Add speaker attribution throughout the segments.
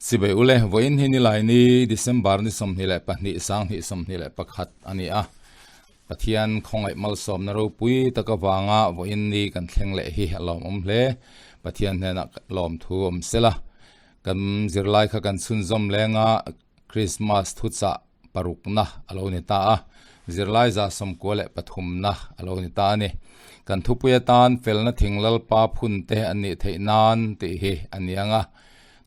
Speaker 1: Sibai ule, vawiin hi Nilaini, December ni 22, 2021 a ni a. Pathian khawngaih malsawmna ropui tak avanga vawiin ni kan thleng leh hi a lawmawm hle. Pathian hnenah lawmthu awm sela. Kan zirlai kha kan chhunzawm lenga Krismas thuchah parukna a lo ni ta a, zirlai 93na a lo ni ta a ni. Kan thupui atan felna thing Lalpa phun te an nih theih nan tih hi a ni ang a.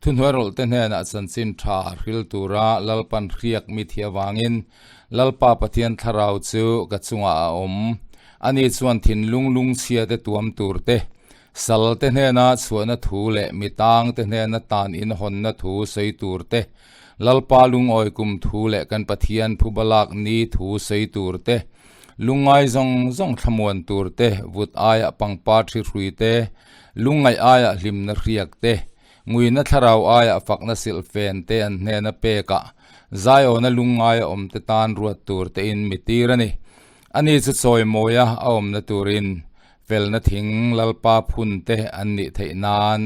Speaker 1: Thuhnuairawlh te hnenah chanchin tha hril tura Lalpan hriak mi thih avangin Lalpa Pathian thlarau chu ka chungah a awm. Ani chuan thinlung lungchhia te tuam tur te, sal te hnena chhuahna thu leh mitang te hnena tan inhawnna thu sawi tur te, Lalpa lungawi kum thu leh kan Pathian phubalak ni thu sawi tur te, lungngai zawng zawng thlamuan tur te, vut aiah pangpar thi hrui te, lungngaih aiah hlimna hriak te, nguina thlarau aiah fakna silhfen te an hnena pekah Ziona lungngai a awm te tan ruat tur tein mi tir a ni. Ani chu chawimawia a awmna turin felna thing Lalpa phun te an nih theih nan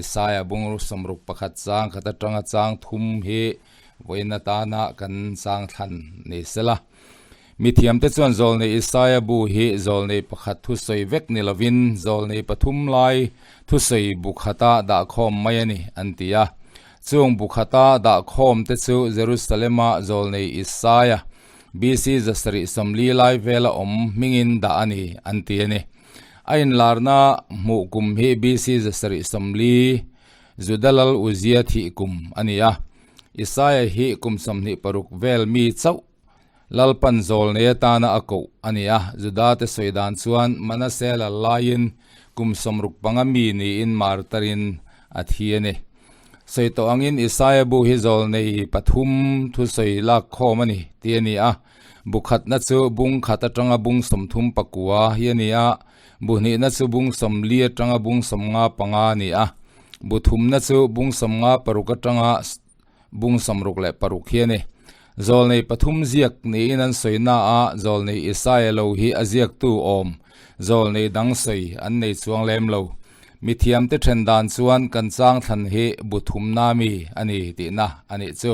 Speaker 1: Isaia bung 61 chang khat atanga chang thum hi vawiin atana kan chang thlan ni sela. Mithiam te chuan zawlnei Isaia bu hi zawlnei pakhat thusawi vek ni lovin zawlnei pathum lai thusawi bu khata dahkhawm mai a ni an ti a. Chung bu khata dahkhawm te chu Jerusalema zawlnei Isaia BC 740 lai vela awm hmingin dah a ni an ti a ni. A inlarna hmuh kum hi BC 740 Juda lal Uzia thih kum a ni a. Isaia hi kum 26 vel mi chauh Lalpan zawl nei atana a koh a ni a. Juda te sawi dan chuan Manase lal laiin kum 65 mi niin martarin a thi a ni. Sawi tawh angin Isaia bu hi zawl nei pathum thusawi lak khawm a ni tih a ni a. Bu khatna chu bung khat atanga bung 39 hi a ni a, bu hnihna chu bung 40 atanga bung 55 a ni a, bu thumna chu bung 56 atanga bung 66 hi a ni. Zawl nei pathum ziak niin an sawi na a, zawl nei Isaia lo hi a ziaktu awm zawl nei dang sawi an nei chuang lem lo. Mithiamte then dan chuan kan chang thlan hi bu thumna mi a ni tihna a nih chu.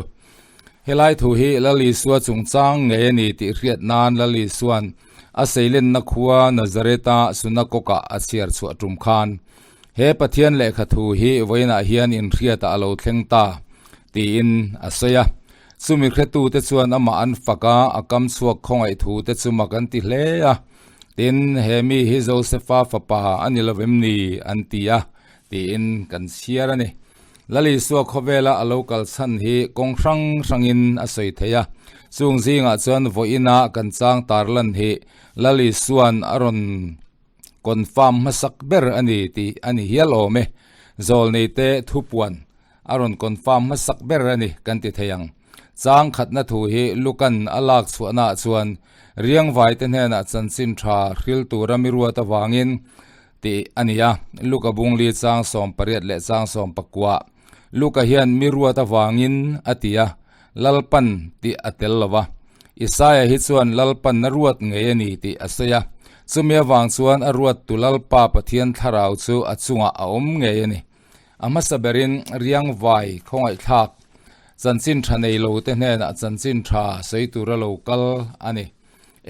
Speaker 1: Helai thu hi Lal Isua chungchang ngei a ni tih hriat nan Lal Isua'n a seilenna khua Nazareth-a sunakawkah a chhiar chhuah tum khan he Pathian lehkha thu hi vawiinah hian inhriatah a lo thleng ta tiin a sawi a. Chumi hretute chuan amah an fak a, a kam chhuak khawngaih thu te chu mak an ti hle a. Tin, he mi hi Josefa fapa a ni lo em ni? an ti a, tiin kan chhiar a ni. Lal Isua khawvela a lo kal chhan hi kawng hrang hrangin a sawi thei a. Chung zingah chuan vawiina kan chang tarlan hi Lal Isua'n a rawn confirm hmasak ber a ni tih a ni hial awm e. Zawlneite thupuan a rawn confirm hmasak ber a ni kan ti thei ang. Chang khatna thu hi Lukan a lak chhuahnaah chuan Riangvai te hnenah chanchin tha hril tura mi ruat avangin tih a ni a. Luka bungli chang 18 leh chang 19. Luka hian mi ruat avangin a ti a, Lalpan tih a tel lo va. Isaia hi chuan Lalpan a ruat ngei a ni tih a sawi a. Chumi avang chuan a ruattu Lalpa Pathian thlarau chu a chungah a awm ngei a ni. A hmasa berin Riangvai khawngaihthlak chanchin tha nei lo te hnenah chanchin tha sawi tura lo kal a ni.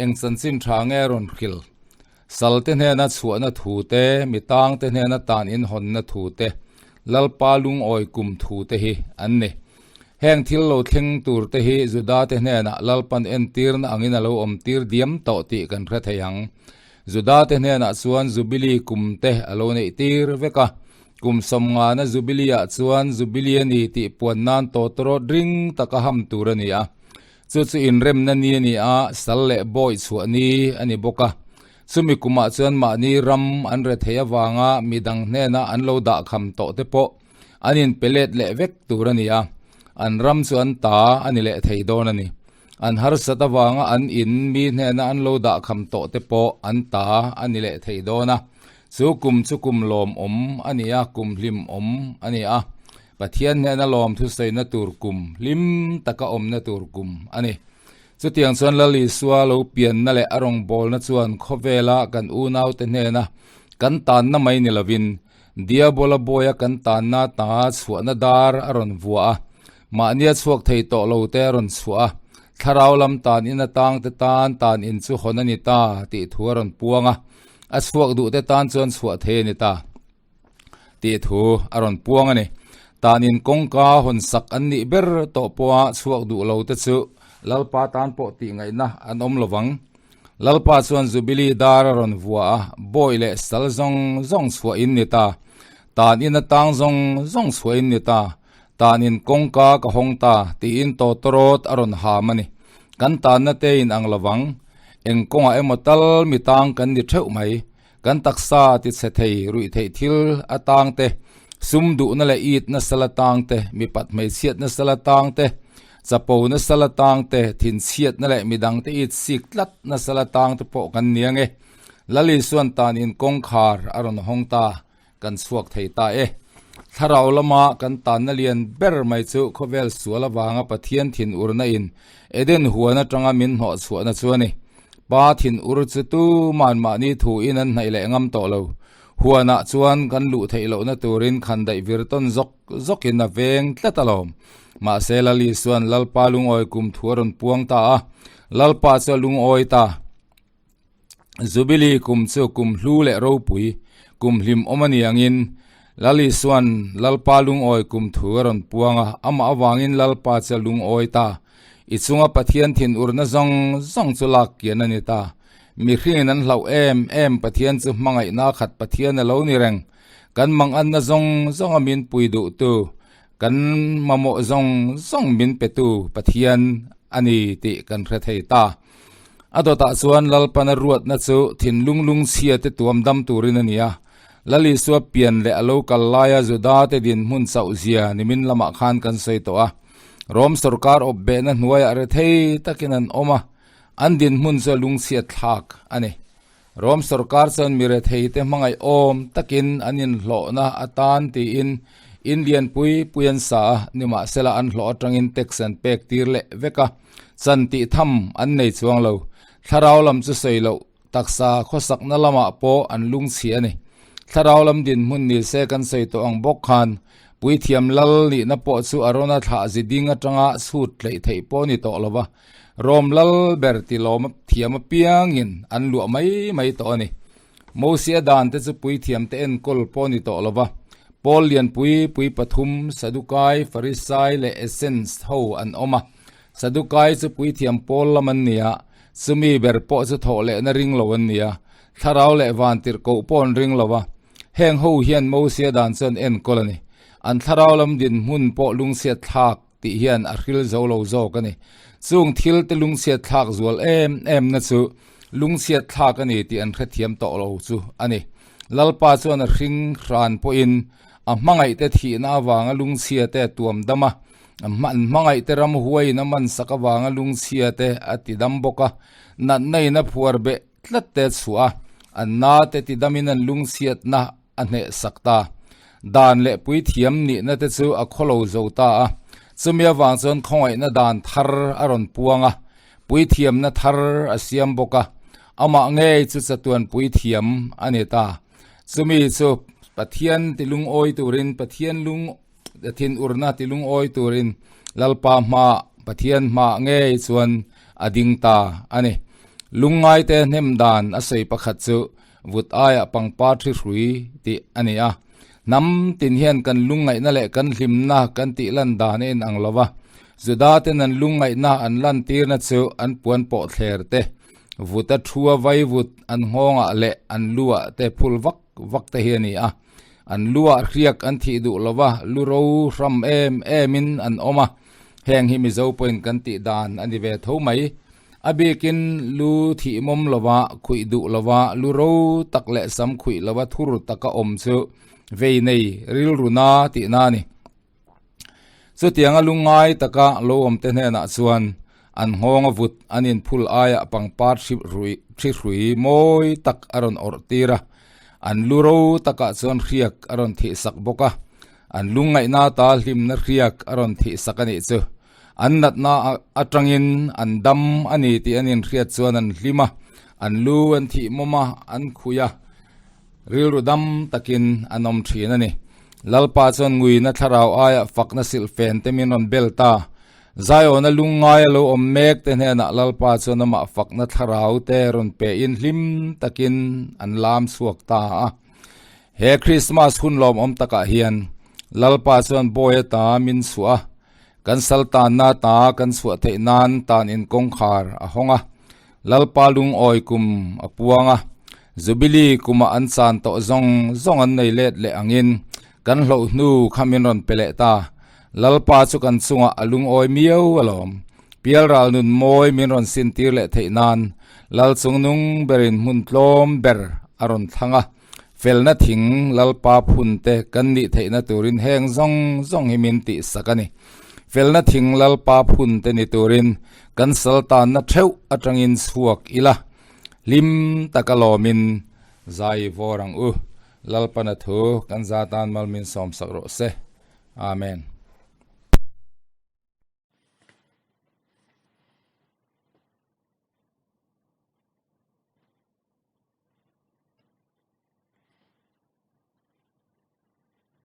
Speaker 1: Eng chanchin tha nge rawn hril? Sal te hnena chhuahna thu te, mitang te hnena tan inhawnna thu te, Lalpa lungawi kum thu te hi an ni. Heng thil lo thleng tur te hi Juda te hnenah Lalpan entirna angin a lo awm tir diam tawh tih kan hre thei ang. Juda te hnenah chuan Jubilee kum te a lo neih tir vek a. Kum 50na Jubilee ah chuan Jubilee a ni tih puan nan tawtawrawt ring taka ham tur a ni a. Chu chu inremna ni a ni a, sal leh bawi chhuah ni a ni bawk a. Chumi kumah chuan mahni ram an re thei avanga midang hnena an lo dahkham tawh te pawh an inpe let leh vek tur a ni a. An ram chu an ta a ni leh thei dawn a ni. An harsat avanga an in mi hnena an lo dahkham tawh te pawh an ta a ni leh thei dawn a. Chu kum chu kum lawmawm a ni a, kum hlimawm a ni a. Pathian hnena lawm thusawina tur kum, hlim taka awmna tur kum a ni. Chutiang chuan Lal Isua lo pianna leh a rawngbawlna chuan khawvela kan unaute hnena kan tanna mai ni lovin, Diabola bawia kan tanna ta chhuahna dar a rawn vuah a, mahnia chhuak thei tawh lo te a rawn chhuah a, thlarau lam tan in atang te tan tan in chu hawn a ni ta tih thu a rawn puang a, a chhuak duh te tan chuan chhuah thei a ni ta tih thu a rawn puang a ni. Tan in kawngka hawn sak an nih ber tawh pawha chhuak duh lo te chu Lalpa tan pawh tih ngaihna an awm lo vang. Lalpa chuan Jubilee dar a rawn vua a, bawi leh sal zawng zawng chhuah in ni ta. Tan in atang zawng zawng chhuah in ni ta. Tan in kawngka ka hawng ta, tiin tawtawrawt a rawn ham a ni. Kan tanna te in ang lovang. Eng kawngah emaw tal mi tang kan ni theuh mai. Kan taksa ti chhe thei ruih theih thil atang te, sum duhna leh it nasa la tang te, mipat hmeichhiatna sala tang te, chapo nasa la tang te, thinchhiatna leh midangte it sik tlat nasa la tang te pawh kan ni ange. Lal Isuan tan in kawngkhar a rawn hawng ta, kan chhuak thei ta e. Thlarau lama kan tanna lian ber mai chu khawvel sual avanga Pathian thinurna in Eden huan atanga min hnawh chhuahna chu a ni. Pa thinur chu tuman mahni thu in an hnaih leh ngam tawh lo. Huanah chuan kan luh theih lohna turin khan daih vir tawn zawk zawkin a veng tlat alawm. Mahse Lal Isuan Lalpa lungawi kum thu a rawn puang ta a, Lalpa chu a lungawi ta. Jubilee kum chu kum hlu leh ropui, kum hlim awm a ni angin Lal Isuan Lalpa lungawi kum thu a rawn puang a, amah avangin Lalpa chu a lungawi ta. I chunga Pathian thinurna zawng zawng chu lak kian a ni ta. Mihringin an hlauh em em Pathian chu hmangaihna khat Pathian a lo ni reng. Kan manganna zawng zawnga min pui duhtu, kan mamawh zawng zawng min petu Pathian a ni tih kan hre thei ta. A dawtah chuan Lalpana ruatna chu thinlung lungchhia te tuam dam turin a ni a. Lal Isua pian leh a lo kal laia Juda te dinhmun chauh zia nimin lamah khan kan sawi tawh a. Rom sorkar awp behna hnuaiah rethei takin an awm a, an dinhmun chu a lungchhiat thlak a ni. Rom sorkar chuan mi rethei te hmangaih awm takin an inhlawhna atan tiin in lian pui pui an sa a, nimahsela an hlawh atangin tax an pek tir leh vek a, chan tih tham an nei chuang lo. Thlarau lam chu sawi loh taksa khawsakna lamah pawh an lungchhi a ni. Thlarau lam dinhmun ni se kan sawi tawh ang bawk khan Puithiam lal nihna pawh chu a rawn a thlah zi ding atanga chhut tleih theih pawh a ni tawh lo va. Rom lal ber ti lawm thiam apiangin an luah mai mai tawh a ni. Mosia dan te chu puithiam te enkawl pawh a ni tawh lo va. Pawl lianpui pui pathum, Sadukai, Farisai leh Essenes ho an awm a. Sadukai chu puithiam pawl lam an ni a, chumi ber pawh chu thawh lehna ring lo an ni a, thlarau leh vantirhkoh pawh an ring lo va. Heng ho hian Mosia dan chu an enkawl a ni. An thlarau lam dinhmun pawh lungchhiat thlak tih hian a hril zo lo zawk a ni. Chung thil te lungchhiat thlak zual em em na chu lungchhiat thlak a ni tih an hrethiam tawh lo chu a ni. Lalpa chuan a hring hran pawhin a hmangaihte thihna avanga lungchhia te a tuam dam a, an hmangaihte ramhuaiin a mansak avanga lungchhia te a ti dam bawk a, natna in a phuar beh tlat te a chhuah a, an na te ti damin an lungchhiatna a hneh sak ta. Dan leh puithiam nihna te chu a khawlo zo ta a, chumi avang chuan khawngaihna dan thar a rawn puang a, puithiamna thar a siam bawk a, amah ngei chu chatuan puithiam a ni ta. Chumi chu Pathian ti lungawi turin Pathian lung thinurna ti lungawi turin Lalpa hmaah Pathian hmaah ngei chuan a ding ta a ni. Lungngaite hnem dan a sawi pakhat chu Vut aiah pangpar thi hrui tih a ni a. Hnam tin hian kan lungngaihna leh kan hlimna kan tih lan dan a inang lo va. Juda ten an lungngaihna an lantirna chu an puan pawh thler te, vuta thua vaivut an nghawngah leh an luah te phul vak vak te hi a ni a. An luah hriak an thih duh lo va, lu ro hram em emin an awm a. Heng hi Mizo pawhin kan tih dan a ni ve tho mai. A bikin lu thih mawm lova, khuih duh lova, lu ro tak leh sam khuih lova thur taka awm chu vei nei rilru na tihna a ni. Chutianga lungngai taka lo awmte hnenah chuan an nghawnga vut an inphul aiah pangpar thi hrui mawi tak a rawn awrh tir a, an lu ro takah chuan hriak a rawn thihsak bawk a, an lungngaihna ta hlimna hriak a rawn thihsak a nih chu. An natna atangin an dam a ni tih an inhriat chuan an hlim a, an lu an thih mawm a, an khuih a. Rilru dam takin an awm thin a ni. Lalpa chuan nguina thlarau aiah fakna silhfen te min rawn bel ta. Zion-a lungngai a lo awm mek te hnenah Lalpa chuan amah fakna thlarau te rawn pehin hlim takin an lam chhuak ta a. He Krismas hun lawmawm takah hian Lalpa chuan bawi ata min chhuah a, kan sal tanna ata kan chhuah theih nan tan in kawngkhar a hawng a. Lalpa lungawi kum a puang a, Jubilee kumah an chan tawh zawng zawng an nei let leh angin kan hloh hnu kha min rawn pe leh ta. Lalpa chu kan chungah a lungawi miau alawm. Pialral nun mawi min rawn sintir leh theih nan Lal chungnung berin hmun tlawm ber a rawn thlang a, felna thing Lalpa phun te kan nih theihna turin heng zawng zawng hi min tihsak a ni. Felna thing Lalpa phun te ni turin kan sal tanna theuh atangin chhuak ila, hlim taka lawmin zai vawr ang u. Lalpana thu kan za tan mal min sawmsak rawh se. Amen.